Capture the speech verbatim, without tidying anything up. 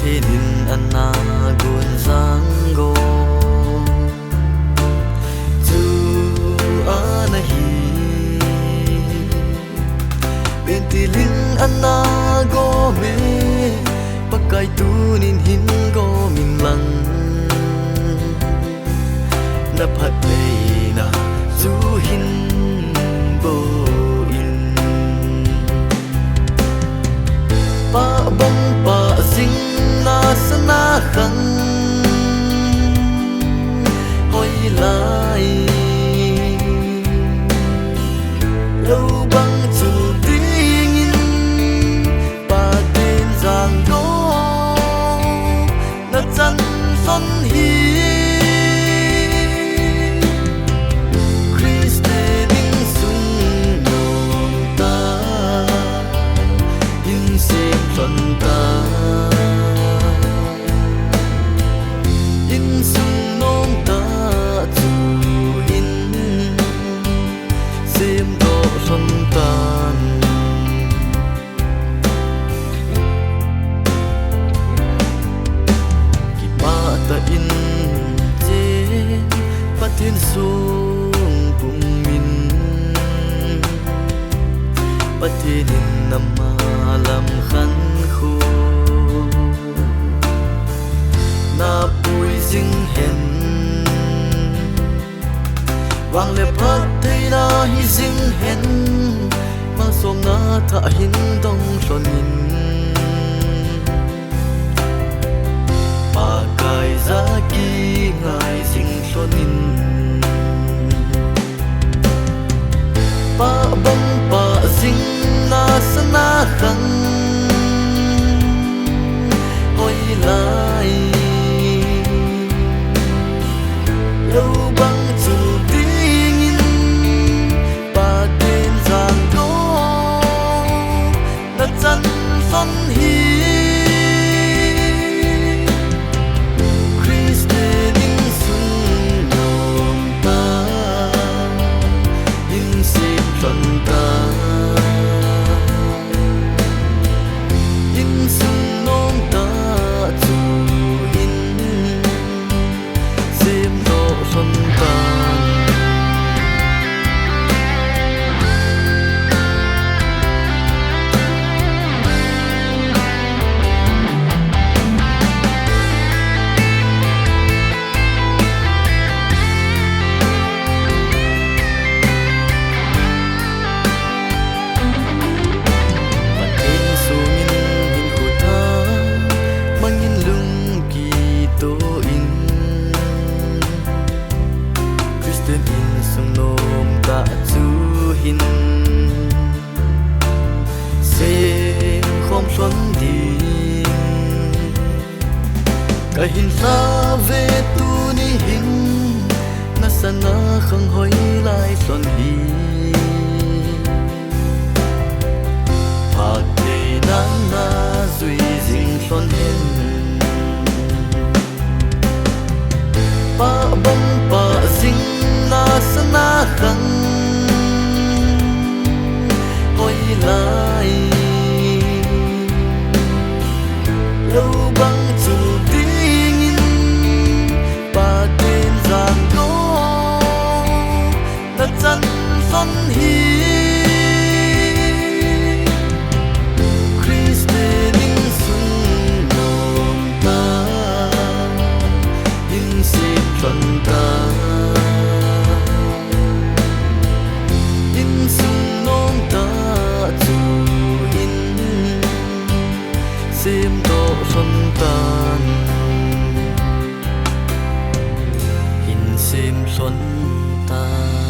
Pathen in ana gon jang go chu ana hi. Pentil in ana gom e, Pakai tunin hin gom in lang, na phattheina chu hin bol in. Pah bang pah jing na sana khang hoilai lou bang chu dingin Pathen jang go na chan lhon hi. Christian insung nom tah hin sem lhon ta, insung nom tah chu hin sem doh lhon tan. Kipah tah in chen Pathen sung pum in, Pathen in ama lam khankho na pui jing hen. Vang le phattheina hi jing hen, malsomna thah hin dong lhon in, Pakai ja kingai jing lhon in. Pah bang pah jing na sana khang hoilai lou bang chu dingin Pathen jang go na chan lhon hi. Christian insung nom tah hin sem lhon ta, insung nom tah chu hin sem doh lhon tan. Pathen sungin hinkho tha mangin lung kitoh in, Christian insung nom tah chu hin sem khom lhon ding. Ka hin lha ve tuni hin, na sana khang hoilai lhon hi. Phattheina na jui jing lhon hen. Pah bang pah jing na sana khang hoilai lou bang chu dingin Pathen jang go na chan lhon hi. Christian insung nom tah hin sem lhon ta, insung nom tah chu hin sem doh lhon tan, hin sem lhon tan.